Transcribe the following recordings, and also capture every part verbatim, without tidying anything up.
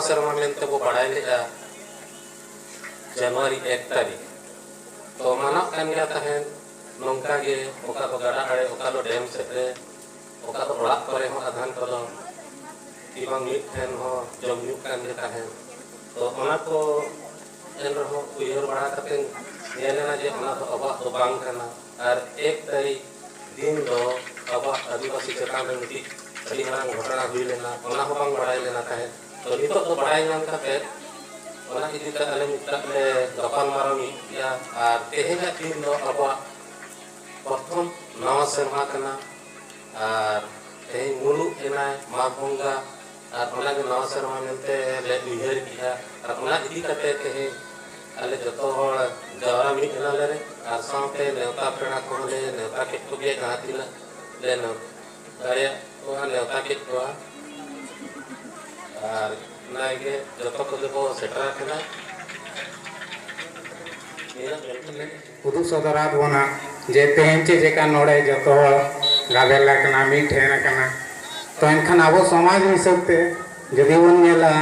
ᱥᱮᱨᱢᱟ ᱢᱮᱱᱛᱮ ᱵᱚ ᱵᱟᱲᱟᱭ ᱞᱮᱫᱼᱟ ᱡᱟᱱᱩᱣᱟᱨᱤ ᱮᱠ ᱛᱟᱹᱨᱤᱠᱷ᱾ ᱛᱚ ᱢᱟᱱᱟᱜ ᱠᱟᱱ ᱜᱮᱭᱟ ᱛᱟᱦᱮᱸᱫ ᱱᱚᱝᱠᱟ ᱜᱮ, ᱚᱠᱟ ᱫᱚ ᱜᱟᱰᱟ ᱟᱲᱮ, ᱚᱠᱟ ᱫᱚ ᱰᱮᱢ ᱥᱮᱫ ᱨᱮ, ᱚᱠᱟ ᱫᱚ ᱚᱲᱟᱜ ᱠᱚᱨᱮ ᱦᱚᱸ ᱟᱫᱷᱟᱱ ᱠᱚᱫᱚ ᱠᱤ ᱵᱟᱝ ᱢᱤᱫ ᱴᱷᱮᱱ ᱦᱚᱸ ᱡᱚᱢ ᱧᱩᱜ ᱠᱟᱱ ᱜᱮ ᱛᱟᱦᱮᱸᱫ᱾ ᱛᱚ ᱚᱱᱟ ᱠᱚ ᱮᱱ ᱨᱮᱦᱚᱸ ᱩᱭᱦᱟᱹᱨ ᱵᱟᱲᱟ ᱠᱟᱛᱮ ᱧᱮᱞ ᱮᱱᱟ ᱡᱮ ᱚᱱᱟ ᱫᱚ ᱟᱵᱚᱣᱟᱜ ᱫᱚ ᱵᱟᱝ ᱠᱟᱱᱟ᱾ ᱟᱨ ᱮᱠ ᱛᱟᱹᱨᱤᱠᱷ ᱫᱤᱱ ᱫᱚ ᱟᱵᱚᱣᱟᱜ ᱟᱹᱫᱤᱵᱟᱹᱥᱤ ᱪᱮᱛᱟᱱ ᱨᱮ ᱢᱤᱫᱴᱤᱡ ᱟᱹᱰᱤ ᱢᱟᱨᱟᱝ ᱜᱷᱚᱴᱚᱱᱟ ᱦᱩᱭ ᱞᱮᱱᱟ, ᱚᱱᱟ ᱦᱚᱸ ᱵᱟᱝ ᱵᱟᱲᱟᱭ ᱞᱮᱱᱟ ᱛᱟᱦᱮᱸᱫ᱾ ᱛᱚ ᱱᱤᱛᱚᱜ ᱫᱚ ᱵᱟᱲᱟᱭ ᱧᱟᱢ ᱠᱟᱛᱮ ᱚᱱᱟ ᱤᱫᱤ ᱠᱟᱛᱮ ᱟᱞᱮ ᱢᱤᱫᱴᱟᱝ ᱞᱮ ᱜᱟᱯᱟᱞ ᱢᱟᱨᱟᱣ ᱢᱤᱫ ᱜᱮᱭᱟ᱾ ᱟᱨ ᱛᱮᱦᱮᱧᱟᱜ ᱫᱤᱱ ᱫᱚ ᱟᱵᱚᱣᱟᱜ ᱯᱨᱚᱛᱷᱚᱢ ᱱᱟᱣᱟ ᱥᱮᱨᱢᱟ ᱠᱟᱱᱟ᱾ ᱟᱨ ᱛᱮᱦᱮᱧ ᱢᱩᱞᱩᱜ ᱮᱱᱟᱭ ᱢᱟᱜᱽ ᱵᱚᱸᱜᱟ, ᱟᱨ ᱚᱱᱟᱜᱮ ᱱᱟᱣᱟ ᱥᱮᱨᱢᱟ ᱢᱮᱱᱛᱮ ᱞᱮ ᱩᱭᱦᱟᱹᱨ ᱠᱮᱜᱼᱟ᱾ ᱟᱨ ᱚᱱᱟ ᱤᱫᱤ ᱠᱟᱛᱮ ᱛᱮᱦᱮᱧ ᱟᱞᱮ ᱡᱚᱛᱚ ᱦᱚᱲ ᱡᱟᱣᱨᱟ ᱢᱤᱫ ᱮᱱᱟᱞᱮ᱾ ᱟᱨ ᱥᱟᱶᱛᱮ ᱱᱮᱣᱛᱟ ᱯᱮᱲᱟ ᱠᱚᱦᱚᱸ ᱞᱮ ᱱᱮᱣᱛᱟ ᱠᱮᱫ ᱠᱚᱜᱮᱭᱟ, ᱡᱟᱦᱟᱸ ᱛᱤᱱᱟᱹᱜ ᱞᱮ ᱱᱮᱣ- ᱫᱟᱲᱮᱭᱟᱜ ᱠᱚᱣᱟ, ᱱᱮᱣᱛᱟ ᱠᱮᱫ ᱠᱚᱣᱟ᱾ ᱟᱨ ᱚᱱᱟᱜᱮ ᱡᱚᱛᱚ ᱠᱚᱜᱮ ᱵᱚ ᱥᱮᱴᱮᱨ ᱟᱠᱟᱱᱟ᱾ ᱱᱤᱱᱟᱹᱜ ᱢᱮᱱᱛᱮ ᱩᱫᱩᱜ ᱥᱚᱫᱚᱨᱟᱫ ᱵᱚᱱᱟ ᱡᱮ ᱛᱮᱦᱮᱧ ᱪᱮᱫ ᱞᱮᱠᱟ ᱱᱚᱰᱮ ᱡᱚᱛᱚ ᱦᱚᱲ ᱜᱟᱫᱮᱞ ᱟᱠᱟᱱᱟ, ᱢᱤᱫ ᱴᱷᱮᱱ ᱟᱠᱟᱱᱟ᱾ ᱛᱚ ᱮᱱᱠᱷᱟᱱ ᱟᱵᱚ ᱥᱚᱢᱟᱡᱽ ᱦᱤᱥᱟᱹᱵ ᱛᱮ ᱡᱩᱫᱤ ᱵᱚᱱ ᱧᱮᱞᱟ,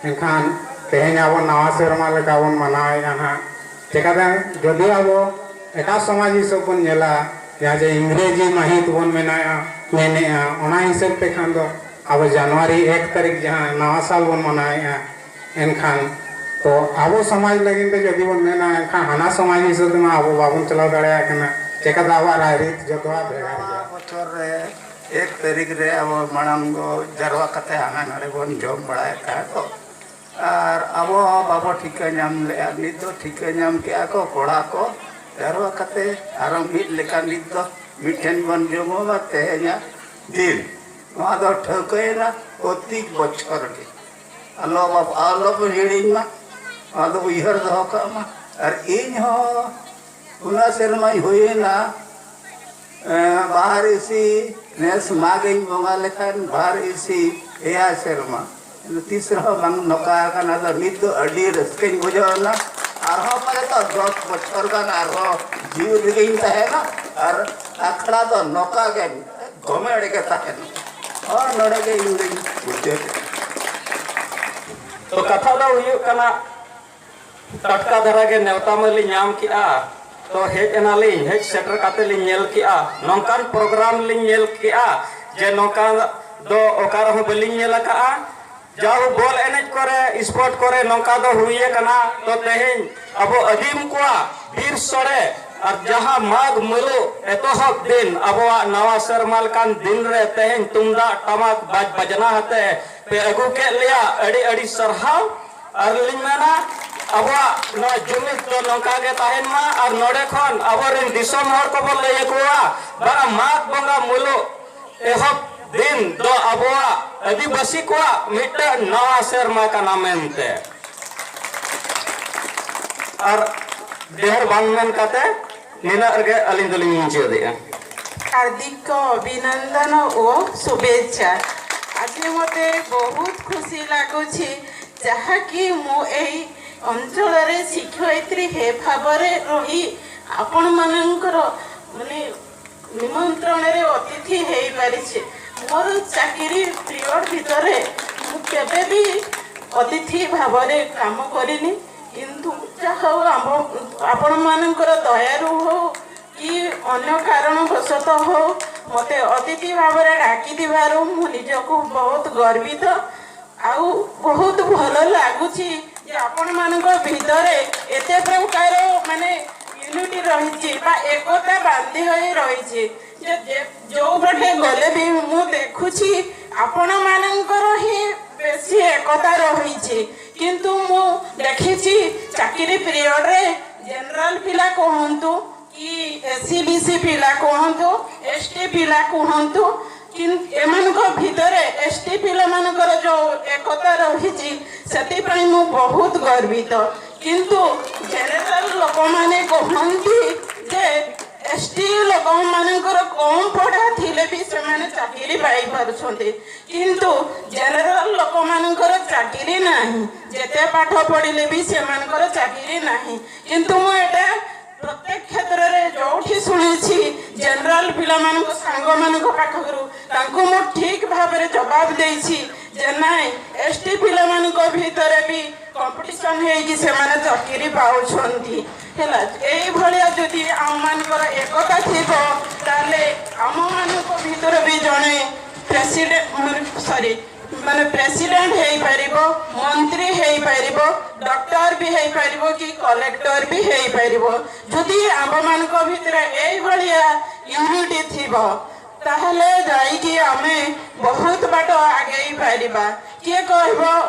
ᱮᱱᱠᱷᱟᱱ ᱛᱮᱦᱮᱧ ᱟᱵᱚ ᱱᱟᱣᱟ ᱥᱮᱨᱢᱟ ᱞᱮᱠᱟ ᱵᱚᱱ ᱢᱟᱱᱟᱣᱮᱫᱼᱟ ᱦᱟᱸᱜ᱾ ᱪᱮᱠᱟᱛᱮ ᱡᱩᱫᱤ ᱟᱵᱚ ᱮᱴᱟᱜ ᱥᱚᱢᱟᱡᱽ ᱦᱤᱥᱟᱹᱵ ᱵᱚᱱ ᱧᱮᱞᱟ, ᱡᱟᱦᱟᱸ ᱡᱮ ᱤᱝᱨᱮᱡᱤ ᱢᱟᱹᱦᱤᱛ ᱵᱚᱱ ᱢᱮᱱᱟᱜᱼᱟ, ᱢᱮᱱᱮᱜᱼᱟ, ᱚᱱᱟ ᱦᱤᱥᱟᱹᱵ ᱛᱮᱠᱷᱟᱱ ᱫᱚ ᱟᱵᱚ ᱡᱟᱱᱩᱣᱟᱨᱤ ᱮᱠ ᱛᱟᱹᱨᱤᱠᱷ ᱡᱟᱦᱟᱸ ᱱᱟᱣᱟ ᱥᱟᱞ ᱵᱚᱱ ᱢᱟᱱᱟᱣᱮᱜᱼᱟ, ᱮᱱᱠᱷᱟᱱ ᱛᱚ ᱟᱵᱚ ᱥᱚᱢᱟᱡᱽ ᱞᱟᱹᱜᱤᱫ ᱛᱮ ᱡᱩᱫᱤ ᱵᱚᱱ ᱢᱮᱱᱟ, ᱮᱱᱠᱷᱟᱱ ᱦᱟᱱᱟ ᱥᱚᱢᱟᱡᱽ ᱦᱤᱥᱟᱹᱵ ᱛᱮᱢᱟ ᱟᱵᱚ ᱵᱟᱵᱚᱱ ᱪᱟᱞᱟᱣ ᱫᱟᱲᱮᱭᱟᱜ ᱠᱟᱱᱟ᱾ ᱪᱮᱠᱟᱛᱮ ᱟᱵᱚᱣᱟᱜ ᱨᱟᱭᱨᱤᱛ ᱡᱚᱛᱚᱣᱟᱜ ᱵᱷᱮᱜᱟᱨ ᱜᱮᱭᱟ᱾ ᱵᱚᱪᱷᱚᱨ ᱨᱮ ᱮᱠ ᱛᱟᱹᱨᱤᱠᱷ ᱨᱮ ᱟᱵᱚ ᱢᱟᱲᱟᱝ ᱫᱚ ᱡᱟᱨᱣᱟ ᱠᱟᱛᱮ ᱦᱟᱱᱟ ᱱᱟᱰᱮ ᱵᱚᱱ ᱡᱚᱢ ᱵᱟᱲᱟᱭᱮᱫ ᱛᱟᱦᱮᱸ ᱠᱚ᱾ ᱟᱨ ᱟᱵᱚ ᱦᱚᱸ ᱵᱟᱵᱚ ᱴᱷᱤᱠᱟᱹ ᱧᱟᱢ ᱞᱮᱜᱼᱟ᱾ ᱱᱤᱛ ᱫᱚ ᱴᱷᱤᱠᱟᱹ ᱧᱟᱢ ᱠᱮᱜᱼᱟ ᱠᱚ ᱠᱚᱲᱟ ᱠᱚ, ᱡᱟᱨᱣᱟ ᱠᱟᱛᱮ ᱟᱨᱚ ᱢᱤᱫ ᱞᱮᱠᱟ ᱱᱤᱛ ᱫᱚ ᱢᱤᱫ ᱴᱷᱮᱱ ᱵᱚᱱ ᱡᱚᱢᱚᱜᱼᱟ ᱛᱮᱦᱮᱧᱟᱜ ᱫᱤᱱ᱾ ᱱᱚᱣᱟ ᱫᱚ ᱴᱷᱟᱹᱣᱠᱟᱹᱭᱮᱱᱟ ᱯᱨᱚᱛᱮᱠ ᱵᱚᱪᱷᱚᱨ ᱜᱮ᱾ ᱟᱞᱚ ᱵᱟᱵ-, ᱟᱞᱚ ᱵᱚᱱ ᱦᱤᱲᱤᱧ ᱢᱟ, ᱱᱚᱣᱟ ᱫᱚ ᱩᱭᱦᱟᱹᱨ ᱫᱚᱦᱚ ᱠᱟᱜ ᱢᱟ᱾ ᱟᱨ ᱤᱧ ᱦᱚᱸ ᱩᱱᱟᱹᱜ ᱥᱮᱨᱢᱟᱧ ᱦᱩᱭᱮᱱᱟ, ᱮᱸ, ᱵᱟᱦᱟᱨ ᱤᱥᱤ ᱱᱮᱥ ᱢᱟᱜᱽ ᱤᱧ ᱵᱚᱸᱜᱟ ᱞᱮᱠᱷᱟᱱ ᱵᱟᱦᱟᱨ ᱤᱥᱤ ᱮᱭᱟᱭ ᱥᱮᱨᱢᱟ᱾ ᱛᱤᱥ ᱨᱮᱦᱚᱸ ᱵᱟᱝ ᱱᱚᱝᱠᱟ ᱟᱠᱟᱱᱟ᱾ ᱟᱫᱚ ᱱᱤᱛ ᱫᱚ ᱟᱹᱰᱤ ᱨᱟᱹᱥᱠᱟᱹᱧ ᱵᱩᱡᱷᱟᱹᱣ ᱮᱱᱟ᱾ ᱟᱨᱦᱚᱸ ᱯᱟᱞᱮ ᱛᱚ ᱫᱚᱥ ᱵᱚᱪᱷᱚᱨ ᱜᱟᱱ ᱟᱨᱦᱚᱸ ᱡᱤᱣᱤ ᱨᱮᱜᱮᱧ ᱛᱟᱦᱮᱱᱟ᱾ ᱟᱨ ᱟᱠᱷᱲᱟ ᱫᱚ ᱱᱚᱝᱠᱟ ᱜᱮ ᱜᱚᱢᱮᱲ ᱜᱮ ᱛᱟᱦᱮᱱᱟ᱾ ᱦᱚᱸ, ᱱᱚᱰᱮ ᱜᱮ ᱤᱧ ᱫᱩᱧ ᱢᱩᱪᱟᱹᱫ᱾ ᱛᱚ ᱠᱟᱛᱷᱟ ᱫᱚ ᱦᱩᱭᱩᱜ ᱠᱟᱱᱟ, ᱴᱟᱴᱠᱟ ᱫᱷᱟᱨᱟ ᱜᱮ ᱱᱮᱣᱛᱟ ᱢᱟᱞᱤᱧ ᱧᱟᱢ ᱠᱮᱜᱼᱟ᱾ ᱛᱚ ᱦᱮᱡ ᱮᱱᱟᱞᱤᱧ, ᱦᱮᱡ ᱥᱮᱴᱮᱨ ᱠᱟᱛᱮ ᱞᱤᱧ ᱧᱮᱞ ᱠᱮᱜᱼᱟ, ᱱᱚᱝᱠᱟᱱ ᱯᱨᱳᱜᱨᱟᱢ ᱞᱤᱧ ᱧᱮᱞ ᱠᱮᱜᱼᱟ ᱡᱮ ᱱᱚᱝᱠᱟ ᱫᱚ ᱚᱠᱟ ᱨᱮᱦᱚᱸ ᱵᱟᱹᱞᱤᱧ ᱧᱮᱞ ᱟᱠᱟᱜᱼᱟ᱾ ᱡᱟᱣ ᱵᱚᱞ ᱮᱱᱮᱡ ᱠᱚᱨᱮ, ᱥᱯᱳᱨᱴ ᱠᱚᱨᱮ ᱱᱚᱝᱠᱟ ᱫᱚ ᱦᱩᱭ ᱟᱠᱟᱱᱟ᱾ ᱛᱚ ᱛᱮᱦᱮᱧ ᱟᱵᱚ ᱟᱹᱫᱤᱢ ᱠᱚᱣᱟᱜ ᱵᱤᱨ ᱥᱚᱲᱮ ᱟᱨ ᱡᱟᱦᱟᱸ ᱢᱟᱜᱽ ᱢᱩᱞᱩᱜ ᱮᱛᱚᱦᱚᱵ ᱫᱤᱱ, ᱟᱵᱚᱣᱟᱜ ᱱᱟᱣᱟ ᱥᱮᱨᱢᱟ ᱞᱮᱠᱟᱱ ᱫᱤᱱ ᱨᱮ ᱛᱮᱦᱮᱧ ᱛᱩᱢᱫᱟᱜ ᱴᱟᱢᱟᱠ ᱵᱟᱡ ᱵᱟᱡᱽᱱᱟ ᱟᱛᱮ ᱯᱮ ᱟᱹᱜᱩ ᱠᱮᱫ ᱞᱮᱭᱟ, ᱟᱹᱰᱤ ᱟᱹᱰᱤ ᱥᱟᱨᱦᱟᱣ᱾ ᱟᱨ ᱞᱤᱧ ᱢᱮᱱᱟ, ᱟᱵᱚᱣᱟᱜ ᱱᱚᱣᱟ ᱡᱩᱢᱤᱫ ᱫᱚ ᱱᱚᱝᱠᱟ ᱜᱮ ᱛᱟᱦᱮᱱ ᱢᱟ᱾ ᱟᱨ ᱱᱚᱰᱮ ᱠᱷᱚᱱ ᱟᱵᱚᱨᱮᱱ ᱫᱤᱥᱚᱢ ᱦᱚᱲ ᱠᱚᱵᱚᱱ ᱞᱟᱹᱭ ᱟᱠᱚᱣᱟ, ᱵᱟᱝᱟ, ᱢᱟᱜᱽ ᱵᱚᱸᱜᱟ ᱢᱩᱞᱩᱜ ᱮᱦᱚᱵ ᱫᱤᱱ ᱫᱚ ᱟᱵᱚᱣᱟᱜ ᱟᱹᱫᱤᱵᱟᱹᱥᱤ ᱠᱚᱣᱟᱜ ᱢᱤᱫᱴᱟᱝ ᱱᱟᱣᱟ ᱥᱮᱨᱢᱟ ᱠᱟᱱᱟ ᱢᱮᱱᱛᱮ᱾ ᱟᱨ ᱰᱷᱮᱨ ᱵᱟᱝ ᱢᱮᱱ ᱠᱟᱛᱮ ᱱᱤᱱᱟᱹᱜ ᱨᱮᱜᱮ ᱟᱹᱞᱤᱧ ᱫᱚᱞᱤᱧ ᱢᱩᱪᱟᱹᱫᱮᱜᱼᱟ᱾ ହାର୍ଦ୍ଦିକ ଅଭିନନ୍ଦନ ଓ ଶୁଭେଚ୍ଛା। ଆଜି ମୋତେ ବହୁତ ଖୁସି ଲାଗୁଛି, ଯାହାକି ମୁଁ ଏହି ଅଞ୍ଚଳରେ ଶିକ୍ଷୟିତ୍ରୀ ହେ ଭାବରେ ରହି ଆପଣମାନଙ୍କର ମାନେ ନିମନ୍ତ୍ରଣରେ ଅତିଥି ହେଇପାରିଛି। ମୋର ଚାକିରି ପିରିୟଡ଼ ଭିତରେ ମୁଁ କେବେ ବି ଅତିଥି ଭାବରେ କାମ କରିନି, କିନ୍ତୁ ଯାହା ହଉ, ଆମ ଆପଣମାନଙ୍କର ଦୟାରୁ ହଉ କି ଅନ୍ୟ କାରଣବଶତଃ ହଉ, ମୋତେ ଅତିଥି ଭାବରେ ଡାକିଥିବାରୁ ମୁଁ ନିଜକୁ ବହୁତ ଗର୍ବିତ। ଆଉ ବହୁତ ଭଲ ଲାଗୁଛି ଯେ ଆପଣମାନଙ୍କ ଭିତରେ ଏତେ ପ୍ରକାର ମାନେ ୟୁନିଟି ରହିଛି ବା ଏକତା ବାନ୍ଧି ହୋଇ ରହିଛି, ଯେ ଯେ- ଯୋଉପଟେ ଗଲେ ବି ମୁଁ ଦେଖୁଛି ଆପଣମାନଙ୍କର ହିଁ ବେଶୀ ଏକତା ରହିଛି। କିନ୍ତୁ ମୁଁ ଦେଖିଛି ଚାକିରି ପିରିୟଡ଼ରେ ଜେନେରାଲ ପିଲା କୁହନ୍ତୁ କି ଏସ୍ସି ବିସି ପିଲା କୁହନ୍ତୁ, ଏସ୍ଟି ପିଲା କୁହନ୍ତୁ, କି ଏମାନଙ୍କ ଭିତରେ ଏସ୍ଟି ପିଲାମାନଙ୍କର ଯେଉଁ ଏକତା ରହିଛି, ସେଥିପାଇଁ ମୁଁ ବହୁତ ଗର୍ବିତ। କିନ୍ତୁ ଜେନେରାଲ ଲୋକମାନେ କହନ୍ତି ଯେ ଏସ୍ଟି ଲୋକମାନଙ୍କର କମ୍ ପଢ଼ା ଥିଲେ ବି ସେମାନେ ଚାକିରି ପାଇପାରୁଛନ୍ତି, କିନ୍ତୁ ଜେନେରାଲ ଲୋକମାନଙ୍କର ଚାକିରି ନାହିଁ। ଯେତେ ପାଠ ପଢ଼ିଲେ ବି ସେମାନଙ୍କର ଚାକିରି ନାହିଁ। କିନ୍ତୁ ମୁଁ ଏଇଟା ପ୍ରତ୍ୟେକ କ୍ଷେତ୍ରରେ ଯେଉଁଠି ଶୁଣିଛି, ଜେନେରାଲ ପିଲାମାନଙ୍କ ସାଙ୍ଗମାନଙ୍କ ପାଖରୁ ତାଙ୍କୁ ମୁଁ ଠିକ୍ ଭାବରେ ଜବାବ ଦେଇଛି ଯେ ନାଇଁ, ଏସଟି ପିଲାମାନଙ୍କ ଭିତରେ ବି କମ୍ପିଟିସନ ହେଇକି ସେମାନେ ଚାକିରି ପାଉଛନ୍ତି। ହେଲା, ଏଇଭଳିଆ ଯଦି ଆମମାନଙ୍କର ଏକତା ଥିବ, ତାହେଲେ ଆମମାନଙ୍କ ଭିତରେ ବି ଜଣେ ପ୍ରେସିଡେଣ୍ଟ, ସରି, ମାନେ ପ୍ରେସିଡେଣ୍ଟ ହେଇପାରିବ, ମନ୍ତ୍ରୀ ହେଇପାରିବ, ଡକ୍ଟର ବି ହେଇପାରିବ, କି କଲେକ୍ଟର ବି ହେଇପାରିବ। ଯଦି ଆମମାନଙ୍କ ଭିତରେ ଏଇଭଳିଆ ୟୁନିଟି ଥିବ, ତାହେଲେ ଯାଇକି ଆମେ ବହୁତ ବାଟ ଆଗେଇ ପାରିବା। କିଏ କହିବ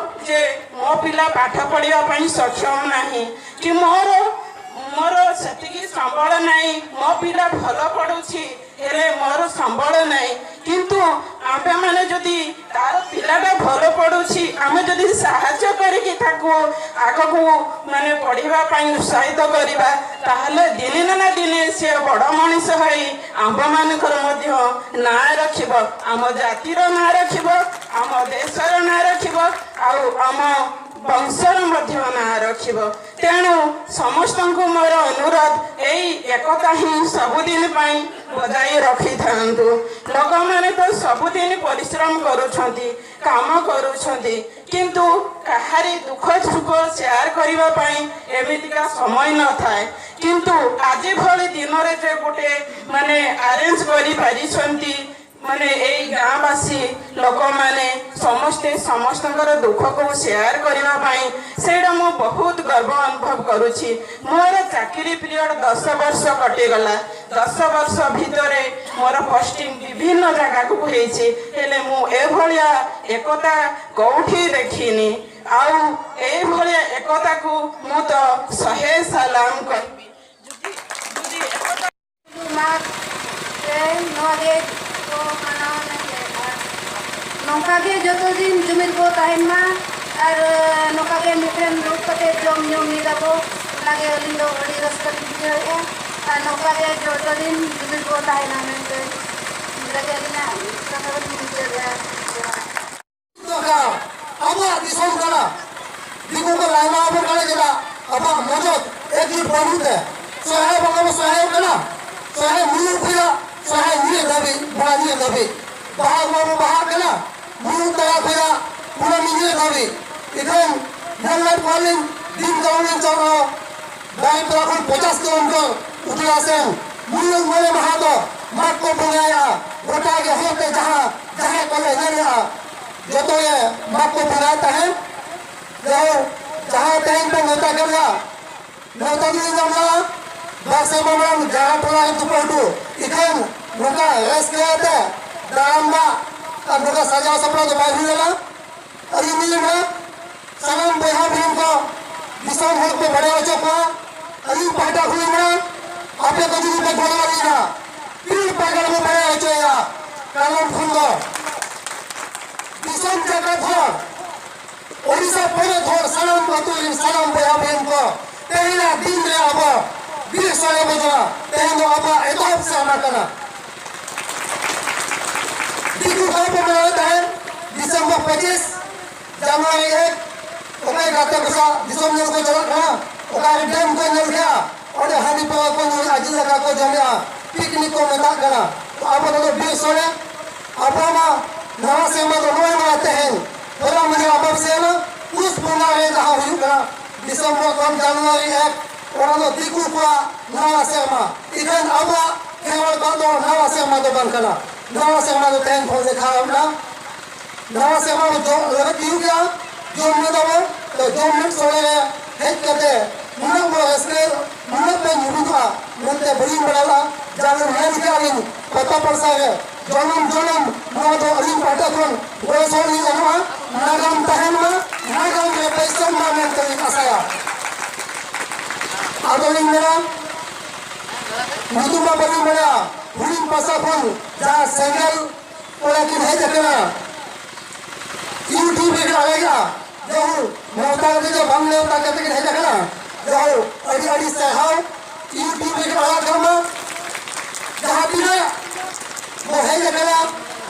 ଯେ ମୋ ପିଲା ପାଠ ପଢ଼ିବା ପାଇଁ ସକ୍ଷମ ନାହିଁ, କି ମୋର ମୋର ସେତିକି ସମ୍ବଳ ନାହିଁ, ମୋ ପିଲା ଭଲ ପଢ଼ୁଛି, ହେଲେ ମୋର ସମ୍ବଳ ନାହିଁ, କିନ୍ତୁ ଆମେମାନେ ଯଦି ତାର ପିଲାଟା ଭଲ ପଢ଼ୁଛି, ଆମେ ଯଦି ସାହାଯ୍ୟ କରିକି ତାକୁ ଆଗକୁ, ମାନେ, ପଢ଼ିବା ପାଇଁ ଉତ୍ସାହିତ କରିବା, ତାହେଲେ ଦିନେ ନା ଦିନେ ସେ ବଡ଼ ମଣିଷ ହୋଇ ଆମ୍ଭମାନଙ୍କର ମଧ୍ୟ ନାଁ ରଖିବ, ଆମ ଜାତିର ନାଁ ରଖିବ, ଆମ ଦେଶର ନାଁ ରଖିବ, ଆଉ ଆମ ବଂଶର ମଧ୍ୟ ନାଁ ରଖିବ। ତେଣୁ ସମସ୍ତଙ୍କୁ ମୋର ଅନୁରୋଧ, ଏଇ ଏକତା ହିଁ ସବୁଦିନ ପାଇଁ ବଜାଇ ରଖିଥାନ୍ତୁ। ଲୋକମାନେ ତ ସବୁଦିନ ପରିଶ୍ରମ କରୁଛନ୍ତି, କାମ କରୁଛନ୍ତି, କିନ୍ତୁ କାହାରି ଦୁଃଖ ସୁଖ ସେୟାର କରିବା ପାଇଁ ଏମିତିକା ସମୟ ନଥାଏ। କିନ୍ତୁ ଆଜି ଭଳି ଦିନରେ ଯେ ଗୋଟେ, ମାନେ, ଆରେଞ୍ଜ କରିପାରିଛନ୍ତି, ମାନେ, ଏଇ ଗାଁବାସୀ ଲୋକମାନେ ସମସ୍ତେ ସମସ୍ତଙ୍କର ଦୁଃଖକୁ ସେୟାର କରିବା ପାଇଁ, ସେଇଟା ମୁଁ ବହୁତ ଗର୍ବ ଅନୁଭବ କରୁଛି। ମୋର ଚାକିରି ପିରିୟଡ଼ ଦଶ ବର୍ଷ କଟିଗଲା। ଦଶ ବର୍ଷ ଭିତରେ ମୋର ପୋଷ୍ଟିଂ ବିଭିନ୍ନ ଜାଗାକୁ ହେଇଛି, ହେଲେ ମୁଁ ଏଭଳିଆ ଏକତା କୋଉଠି ଦେଖିନି। ଆଉ ଏଇଭଳିଆ ଏକତାକୁ ମୁଁ ତ ଶହେ ସଲାମ କରିବି। ᱢᱟ ᱛᱮ ᱱᱚᱣᱟ ᱜᱮ ᱠᱚ ᱢᱟᱱᱟᱣ ᱢᱮᱱᱛᱮ᱾ ᱟᱨ ᱱᱚᱝᱠᱟ ᱜᱮ ᱡᱚᱛᱚ ᱫᱤᱱ ᱡᱩᱢᱤᱫ ᱵᱚ ᱛᱟᱦᱮᱱ ᱢᱟ᱾ ᱟᱨ ᱱᱚᱝᱠᱟ ᱜᱮ ᱢᱤᱫᱴᱷᱮᱱ ᱫᱩᱲᱩᱵ ᱠᱟᱛᱮ ᱡᱚᱢ ᱧᱩ ᱢᱤᱫ ᱟᱵᱚ, ᱚᱱᱟ ᱜᱮ ᱟᱹᱞᱤᱧ ᱫᱚ ᱟᱹᱰᱤ ᱨᱟᱹᱥᱠᱟᱹ ᱞᱤᱧ ᱵᱩᱡᱷᱟᱹᱣᱮᱫᱼᱟ᱾ ᱟᱨ ᱱᱚᱝᱠᱟ ᱜᱮ ᱡᱚᱛᱚ ᱫᱤᱱ ᱡᱩᱢᱤᱫ ᱵᱚ ᱛᱟᱦᱮᱱᱟ ᱢᱮᱱᱛᱮ, ᱱᱚᱝᱠᱟ ᱜᱮ ᱟᱹᱞᱤᱧᱟᱜ ᱠᱟᱛᱷᱟ ᱫᱚᱞᱤᱧ ᱢᱩᱪᱟᱹᱫᱮᱜᱼᱟ᱾ ᱫᱚᱨᱠᱟᱨ᱾ ᱟᱵᱚᱣᱟᱜ ᱫᱤᱥᱚᱢ ᱠᱟᱱᱟ᱾ ᱫᱤᱠᱩ ᱠᱚ ᱞᱟᱭᱢᱟ ᱟᱵᱚᱱ ᱠᱟᱱᱟ ᱪᱮᱫᱟᱜ? ᱟᱵᱚᱣᱟᱜ ᱢᱚᱡᱚᱛ ᱮᱠ ᱡᱩᱴ ᱵᱟᱹᱱᱩᱜ ᱛᱮ᱾ ᱥᱚᱨᱦᱟᱭ ᱵᱚᱸᱜᱟ ᱵᱚ ᱥᱚᱨᱦᱟᱭᱚᱜ ᱠᱟᱱᱟ᱾ ᱥᱚᱨᱦᱟᱭ ᱢᱩᱞᱩᱜ ᱯᱮᱭᱟ᱾ ᱥᱚᱨᱦᱟᱭ ᱧᱤᱨ ᱫᱷᱟᱹᱵᱤᱡ, ᱵᱟᱦᱟ ᱧᱤᱨ ᱫᱷᱟᱹᱵᱤᱡ᱾ ᱵᱟᱦᱟ ᱵᱚᱸᱜᱟ ᱵᱚ ᱵᱟᱦᱟᱜ ᱠᱟᱱᱟ᱾ ᱢᱩᱞᱩᱠ ᱛᱟᱞᱟ ᱠᱷᱚᱱᱟᱜ ᱯᱩᱨᱟᱹ ᱱᱤᱡᱮ ᱫᱷᱟᱹᱵᱤᱡ᱾ ᱤᱠᱷᱟᱹᱱ ᱧᱮᱞ ᱞᱮᱫ ᱠᱚᱣᱟᱞᱤᱧ ᱫᱤᱱ ᱠᱟᱞᱚᱢ ᱞᱤᱧ ᱪᱟᱞᱟᱜᱼᱟ, ᱵᱟᱭ ᱯᱮᱲᱟ ᱠᱷᱚᱱ ᱯᱚᱪᱟᱥ ᱠᱤᱞᱳᱢᱤᱴᱟᱨ ᱩᱛᱟᱹᱨᱟ ᱥᱮᱱ ᱢᱩᱞᱩᱠ ᱢᱚᱬᱮ ᱢᱟᱦᱟ ᱫᱚ ᱢᱟᱜᱽ ᱠᱚ ᱵᱚᱸᱜᱟᱭᱟ᱾ ᱜᱚᱴᱟ ᱜᱮ ᱦᱚᱨᱛᱮ ᱡᱟᱦᱟᱸ ᱡᱟᱦᱟᱸᱭ ᱠᱚᱞᱮ ᱧᱮᱞᱮᱜᱼᱟ, ᱡᱚᱛᱚ ᱜᱮ ᱢᱟᱜᱽ ᱠᱚ ᱵᱚᱸᱜᱟᱭ ᱛᱟᱦᱮᱸᱱ᱾ ᱡᱟᱦᱟᱸ ᱡᱟᱦᱟᱸ ᱛᱮᱦᱮᱧ ᱯᱮ ᱱᱮᱣᱛᱟ ᱠᱮᱫ ᱞᱮᱭᱟ, ᱱᱮᱣᱛᱟ ᱫᱚ ᱧᱟᱢ ᱞᱮᱱᱟ ᱵᱟᱨ ᱥᱮᱨᱢᱟ ᱢᱟᱲᱟᱝ ᱡᱟᱦᱟᱸ ᱴᱚᱞᱟ ᱨᱮ ᱛᱩᱯᱩ ᱦᱚᱴᱚ᱾ ᱤᱠᱷᱟᱹᱱ ᱱᱚᱝᱠᱟ ᱨᱟᱹᱥᱠᱟᱹ ᱟᱛᱮ ᱫᱟᱨᱟᱢ ᱫᱟᱜ ᱟᱨ ᱱᱚᱝᱠᱟ ᱥᱟᱡᱟᱣ ᱥᱟᱯᱲᱟᱣ ᱫᱚ ᱵᱟᱭ ᱦᱩᱭ ᱞᱮᱱᱟ᱾ ᱟᱹᱞᱤᱧ ᱞᱤᱧ ᱢᱮᱱᱟ, ᱥᱟᱱᱟᱢ ᱵᱚᱭᱦᱟ ᱵᱚᱱ ᱠᱚ ᱫᱤᱥᱚᱢ ᱦᱚᱲ ᱠᱚ ᱵᱟᱲᱟᱭ ᱦᱚᱪᱚ ᱠᱚᱣᱟ᱾ ᱟᱹᱞᱤᱧ ᱯᱟᱦᱴᱟ ᱠᱷᱚᱱ ᱞᱤᱧ ᱢᱮᱱᱟ, ᱟᱯᱮ ᱠᱚ ᱡᱩᱫᱤ ᱯᱮ ᱜᱚᱲᱚ ᱟᱹᱞᱤᱧᱟ, ᱯᱤᱲ ᱯᱟᱜᱟᱞ ᱵᱚ ᱵᱟᱲᱟᱭ ᱦᱚᱪᱚᱭᱟ᱾ ᱠᱟᱨᱚᱱ ᱠᱷᱚᱱ ᱫᱚ ᱫᱤᱥᱚᱢ ᱡᱟᱠᱟᱛ ᱦᱚᱲ, ᱳᱰᱤᱥᱟ ᱯᱚᱱᱚᱛ ᱦᱚᱲ, ᱥᱟᱱᱟᱢ ᱟᱹᱛᱩ ᱨᱮᱱ ᱥᱟᱱᱟᱢ ᱵᱚᱭᱦᱟ ᱵᱚᱱ ᱠᱚ, ᱛᱮᱦᱮᱧᱟᱜ ᱫᱤᱱ ᱨᱮ ᱟᱵᱚ ᱵᱤᱨ ᱥᱚᱲᱮ ᱵᱚ ᱡᱚᱢᱟ᱾ ᱛᱮᱦᱮᱧ ᱫᱚ ᱟᱵᱚᱣᱟᱜ ᱮᱛᱚᱦᱚᱵ ᱥᱮᱨᱢᱟ ᱠᱟᱱᱟ᱾ ᱫᱤᱠᱩ ᱠᱚ ᱠᱚ ᱢᱟᱱᱟᱣ ᱛᱟᱦᱮᱸᱱ ᱰᱤᱥᱮᱢᱵᱚᱨ ᱯᱚᱸᱪᱤᱥ, ᱡᱟᱱᱩᱣᱟᱨᱤ ᱮᱠ, ᱚᱠᱚᱭ ᱜᱟᱛᱮ ᱠᱚ ᱥᱟᱶ ᱫᱤᱥᱚᱢ ᱧᱮᱞ ᱠᱚ ᱪᱟᱞᱟᱜ ᱠᱟᱱᱟ, ᱚᱠᱟᱨᱮ ᱰᱮᱢ ᱠᱚ ᱧᱮᱞ ᱠᱮᱜᱼᱟ, ᱚᱸᱰᱮ ᱦᱟᱺᱰᱤ ᱯᱟᱹᱣᱨᱟᱹ ᱠᱚ ᱧᱩᱭᱟ, ᱡᱤᱞ ᱫᱟᱠᱟ ᱠᱚ ᱡᱚᱢᱮᱜᱼᱟ, ᱯᱤᱠᱱᱤᱠ ᱠᱚ ᱢᱮᱛᱟᱜ ᱠᱟᱱᱟ᱾ ᱛᱚ ᱟᱵᱚ ᱫᱚ ᱵᱤᱨ ᱥᱚᱲᱮ, ᱟᱵᱚ ᱢᱟ ᱱᱟᱣᱟ ᱥᱮᱨᱢᱟ ᱫᱚ ᱱᱚᱜᱼᱚᱭ ᱱᱚᱣᱟ ᱛᱮᱦᱮᱧ, ᱦᱚᱞᱟ ᱢᱟᱫᱷᱮᱨ ᱟᱢᱵᱟᱵᱟᱹᱥᱭᱟᱹ ᱮᱱᱟ, ᱯᱩᱥ ᱵᱚᱸᱜᱟ ᱨᱮ ᱡᱟᱦᱟᱸ ᱦᱩᱭᱩᱜ ᱠᱟᱱᱟ, ᱰᱤᱥᱮᱢᱵᱚᱨ ᱠᱷᱚᱱ ᱡᱟᱱᱩᱣᱟᱨᱤ ᱮᱠ, ᱚᱱᱟ ᱫᱚ ᱫᱤᱠᱩ ᱠᱚᱣᱟᱜ ᱱᱟᱣᱟ ᱥᱮᱨᱢᱟ᱾ ᱤᱠᱷᱟᱹᱱ ᱟᱵᱚᱣᱟᱜ ᱠᱷᱮᱨᱣᱟᱲ ᱠᱚᱣᱟᱜ ᱫᱚ ᱱᱟᱣᱟ ᱥᱮᱨᱢᱟ ᱫᱚ ᱵᱟᱝ ᱠᱟᱱᱟ᱾ ᱱᱟᱣᱟ ᱥᱮᱨᱢᱟ ᱫᱚ ᱛᱮᱦᱮᱧ ᱠᱷᱚᱱ ᱞᱮᱠᱷᱟ ᱮᱱᱟ᱾ ᱱᱟᱣᱟ ᱥᱮᱨᱢᱟ ᱵᱚ ᱡᱚᱢ ᱞᱟᱹᱜᱤᱫ ᱦᱩᱭᱩᱜ ᱜᱮᱭᱟ, ᱡᱚᱢ ᱧᱩ ᱫᱟᱵᱚ᱾ ᱛᱚ ᱡᱚᱢ ᱢᱤᱫ ᱥᱚᱲᱮ ᱨᱮ ᱦᱮᱡ ᱠᱟᱛᱮ ᱱᱩᱱᱟᱹᱜ ᱵᱚ ᱨᱟᱹᱥᱠᱟᱹ, ᱱᱩᱱᱟᱹᱜ ᱵᱚ ᱧᱩᱨᱩᱜᱼᱟ ᱢᱮᱱᱛᱮ ᱵᱟᱹᱞᱤᱧ ᱵᱟᱲᱟᱭᱟ᱾ ᱡᱟᱦᱟᱸ ᱧᱮᱞ ᱠᱮᱜᱼᱟ ᱞᱤᱧ ᱯᱟᱛᱟ ᱯᱟᱲᱥᱟ ᱨᱮ, ᱡᱚᱱᱚᱢ ᱡᱚᱱᱚᱢ ᱱᱚᱣᱟ ᱫᱚ ᱟᱹᱞᱤᱧ ᱯᱟᱦᱴᱟ ᱠᱷᱚᱱ ᱜᱚᱲᱚ ᱥᱚᱦᱚᱫ ᱞᱤᱧ ᱮᱢᱚᱜᱼᱟ᱾ ᱱᱟᱜᱟᱢ ᱛᱟᱦᱮᱱ ᱢᱟ, ᱱᱟᱜᱟᱢ ᱨᱮ ᱵᱟᱹᱭᱥᱟᱹᱣ ᱢᱟ ᱢᱮᱱᱛᱮ ᱞᱤᱧ ᱟᱥᱟᱭᱟ᱾ ᱟᱫᱚ ᱞᱤᱧ ᱢᱮᱱᱟ, ᱧᱩᱛᱩᱢ ᱢᱟ ᱵᱟᱹᱞᱤᱧ ᱵᱟᱲᱟᱭᱟ, ᱦᱩᱰᱤᱧ ᱯᱟᱥᱟ ᱠᱷᱚᱱ ᱡᱟᱦᱟᱸ ᱥᱮᱸᱜᱮᱞ ᱠᱚᱲᱟ ᱠᱤᱱ ᱦᱮᱡ ᱟᱠᱟᱱᱟ, YouTube ᱨᱮ ᱟᱲᱟᱜᱟ᱾ ᱡᱟᱦᱳ, ᱱᱮᱣᱛᱟ ᱠᱟᱛᱮ ᱫᱚ ᱵᱟᱝ ᱱᱮᱣᱛᱟ ᱠᱟᱛᱮ ᱠᱤᱱ ᱦᱮᱡ ᱟᱠᱟᱱᱟ᱾ ᱡᱟᱦᱳ, ᱟᱹᱰᱤ ᱟᱹᱰᱤ ᱥᱟᱨᱦᱟᱣ᱾ YouTube ᱨᱮ ᱟᱲᱟᱜ ᱠᱟᱜ ᱢᱟ᱾ ᱡᱟᱦᱟᱸ ᱛᱤᱱᱟᱹᱜ ᱠᱚ ᱦᱮᱡ ᱟᱠᱟᱱᱟ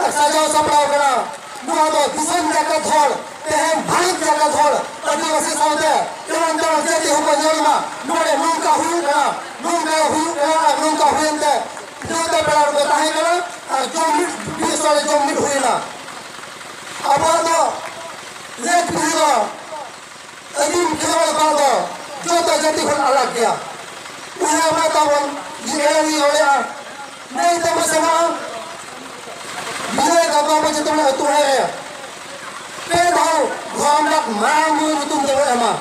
ᱟᱨ ᱥᱟᱡᱟᱣ ᱥᱟᱯᱲᱟᱣ ᱠᱟᱱᱟ, ᱱᱚᱣᱟ ᱫᱚ ᱫᱤᱥᱚᱢ ᱡᱟᱠᱟᱛ ᱦᱚᱲ, ᱛᱮᱦᱮᱧ ᱵᱷᱟᱨᱚᱛ ᱡᱟᱠᱟᱛ ᱦᱚᱲ ᱟᱹᱫᱤᱵᱟᱹᱥᱤ ᱥᱟᱶᱛᱮ ᱮᱢᱟᱱ ᱛᱮᱢᱟᱱ ᱡᱟᱹᱛᱤ ᱦᱚᱸᱠᱚ ᱧᱮᱞ ᱢᱟ᱾ ᱱᱚᱰᱮ ᱱᱚᱝᱠᱟ ᱦᱩᱭᱩᱜ ᱠᱟᱱᱟ, ᱱᱚᱝᱠᱟ ᱦᱩᱭᱩᱜ ᱠᱟᱱᱟ ᱟᱨ ᱱᱚᱝᱠᱟ ᱦᱩᱭᱮᱱ ᱛᱮ ᱱᱮᱣᱛᱟ ᱯᱮᱲᱟ ᱠᱚ ᱛᱟᱦᱮᱸ ᱠᱟᱱᱟ ᱟᱨ ᱡᱚᱢ ᱢᱤᱫ, ᱢᱤᱫ ᱥᱚᱲᱮ ᱡᱚᱢ ᱢᱤᱫ ᱦᱩᱭᱮᱱᱟ᱾ ᱟᱵᱚᱣᱟᱜ ᱫᱚ ᱞᱮᱠ ᱯᱤᱲᱦᱤ ᱫᱚ ᱟᱹᱫᱤᱢ ᱠᱷᱮᱨᱣᱟᱲ ᱠᱚᱣᱟᱜ ᱫᱚ ᱡᱚᱛᱚ ᱡᱟᱹᱛᱤ ᱠᱷᱚᱱ ᱟᱞᱟᱜᱽ ᱜᱮᱭᱟ᱾ ᱩᱭᱦᱟᱹᱨ ᱢᱟ ᱛᱟᱵᱚᱱ ᱡᱮ ᱮᱲᱮ ᱜᱮ ᱚᱲᱮᱜᱼᱟ, ᱱᱟᱹᱭ ᱛᱮᱵᱚ ᱥᱮᱱᱚᱜᱼᱟ᱾ ᱵᱤᱱᱟᱹ ᱜᱟᱵᱟ ᱵᱚ ᱡᱚᱛᱚ ᱦᱚᱲ ᱟᱹᱛᱩ ᱦᱚᱲ ᱨᱮ ᱯᱮ ᱫᱷᱟᱣ ᱫᱷᱚᱨᱚᱢ ᱰᱟᱠ ᱢᱟᱨᱟᱝ ᱵᱩᱨᱩ ᱧᱩᱛᱩᱢ ᱛᱮᱵᱚ ᱮᱢᱟ᱾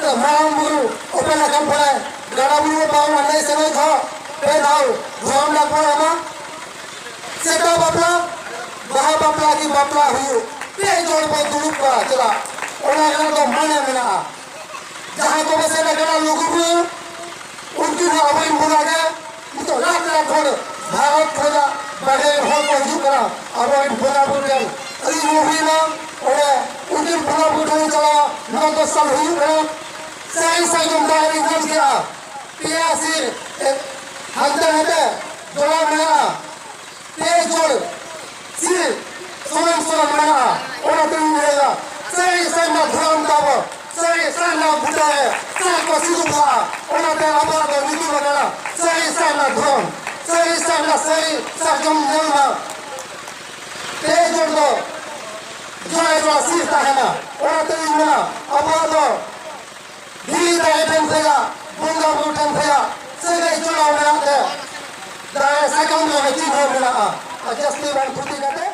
ᱛᱚ ᱢᱟᱨᱟᱝ ᱵᱩᱨᱩ ᱚᱯᱮ ᱞᱮᱠᱷᱟᱱ ᱯᱚᱨᱮ ᱜᱟᱰᱟ ᱵᱩᱨᱩ ᱵᱚ ᱯᱟᱨᱚᱢᱟ, ᱱᱟᱹᱭ ᱥᱮᱱᱚᱜ ᱡᱚᱦᱚᱜ ᱯᱮ ᱫᱷᱟᱣ ᱫᱷᱚᱨᱚᱢ ᱰᱟᱠ ᱵᱚ ᱮᱢᱟ᱾ ᱥᱮᱛᱟ ᱵᱟᱯᱞᱟ, ᱵᱟᱦᱟ ᱵᱟᱯᱞᱟ ᱠᱤ ᱵᱟᱯᱞᱟ ᱦᱩᱭᱩᱜ, ᱯᱮ ᱡᱚᱲ ᱵᱚ ᱫᱩᱲᱩᱵ ᱠᱚᱜᱼᱟ᱾ ᱪᱮᱫᱟᱜ? ᱚᱱᱟ ᱨᱮᱱᱟᱜ ᱫᱚ ᱢᱟᱱᱮ ᱢᱮᱱᱟᱜᱼᱟ᱾ ᱡᱟᱦᱟᱸᱭ ᱠᱚ ᱵᱚ ᱥᱮᱱ ᱟᱠᱟᱱᱟ ᱞᱩᱜᱩᱵᱩᱨᱩ, ᱩᱱᱠᱩ ᱦᱚᱸ ᱟᱵᱚᱨᱮᱱ ᱵᱚᱸᱜᱟ ᱜᱮ᱾ ᱱᱤᱛᱚᱜ ᱞᱟᱠᱷ ᱞᱟᱠᱷ ᱦᱚᱲ ᱵᱷᱟᱨᱚᱛ ᱠᱷᱚᱱᱟᱜ ᱵᱟᱦᱨᱮ ᱨᱮᱱ ᱦᱚᱲ ᱠᱚ ᱦᱤᱡᱩᱜ ᱠᱟᱱᱟ ᱟᱵᱚᱨᱮᱱ ᱵᱚᱸᱜᱟ ᱵᱩᱨᱩ ᱴᱷᱮᱱ᱾ ᱟᱹᱞᱤᱧ ᱦᱚᱸ ᱦᱩᱭᱱᱟ ᱚᱸᱰᱮ, ᱩᱱᱠᱤᱱ ᱵᱚᱸᱜᱟ ᱵᱩᱨᱩ ᱴᱷᱮᱱ ᱪᱟᱞᱟᱣ ᱱᱚ ᱫᱚᱥ ᱥᱟᱞ ᱦᱩᱭᱩᱜ ᱠᱟᱱᱟ᱾ ᱥᱟᱹᱨᱤ ᱥᱟᱨᱡᱚᱢ ᱫᱟᱨᱮ ᱞᱤᱧ ᱧᱮᱞ ᱠᱮᱜᱼᱟ᱾ ᱯᱮᱭᱟ ᱥᱤᱨ, ᱮ, ᱦᱟᱱᱛᱮ ᱱᱟᱛᱮ ᱡᱚᱲᱟᱣ ᱢᱮᱱᱟᱜᱼᱟ᱾ ᱯᱮ ᱡᱚᱲ ᱥᱤᱨ ᱥᱚᱢᱟᱱ ᱥᱚᱢᱟᱱ ᱢᱮᱱᱟᱜᱼᱟ᱾ ᱚᱱᱟᱛᱮᱧ ᱞᱟᱹᱭᱟ, ᱥᱟᱹᱨᱤ ᱥᱟᱨᱱᱟ ᱫᱷᱚᱨᱚᱢ ᱛᱟᱵᱚ, ᱥᱟᱹᱨᱤ ᱥᱟᱨᱱᱟ ᱵᱩᱴᱟᱹ ᱨᱮ ᱥᱟᱨ ᱠᱚ ᱥᱤᱫᱩᱵ ᱠᱟᱜᱼᱟ᱾ ᱚᱱᱟᱛᱮ ᱟᱵᱚᱣᱟᱜ ᱫᱚ ᱧᱩᱛᱩᱢ ᱟᱠᱟᱱᱟ ᱥᱟᱹᱨᱤ ᱥᱟᱨᱱᱟ ᱫᱷᱚᱨᱚᱢ, ᱥᱟᱹᱨᱤ ᱥᱟᱨᱱᱟ ᱥᱟᱹᱨᱤ ᱥᱟᱨᱡᱚᱢ ᱧᱮᱞ ᱢᱟ᱾ ᱯᱮ ᱡᱚᱲ ᱫᱚ ᱡᱚᱲᱟ ᱡᱚᱲᱟ ᱥᱤᱨ ᱛᱟᱦᱮᱱᱟ᱾ ᱚᱱᱟᱛᱮᱧ ᱢᱮᱱᱟ, ᱟᱵᱚᱣᱟᱜ ᱫᱚ ᱫᱷᱤᱨᱤ ᱫᱟᱨᱮ ᱴᱷᱮᱱ ᱠᱷᱚᱱᱟᱜ, ᱵᱚᱸᱜᱟ ᱵᱩᱨᱩ ᱴᱷᱮᱱ ᱠᱷᱚᱱᱟᱜ ᱥᱟᱹᱜᱟᱹᱭ ᱡᱚᱲᱟᱣ ᱢᱮᱱᱟᱜ ᱛᱮ, ᱫᱟᱨᱮ ᱥᱟᱠᱟᱢ ᱨᱮᱦᱚᱸ ᱪᱤᱱᱦᱟᱹ ᱢᱮᱱᱟᱜᱼᱟ᱾ ᱟᱨ ᱡᱟᱹᱥᱛᱤ ᱵᱟᱝ ᱛᱷᱩᱛᱤ ᱠᱟᱛᱮ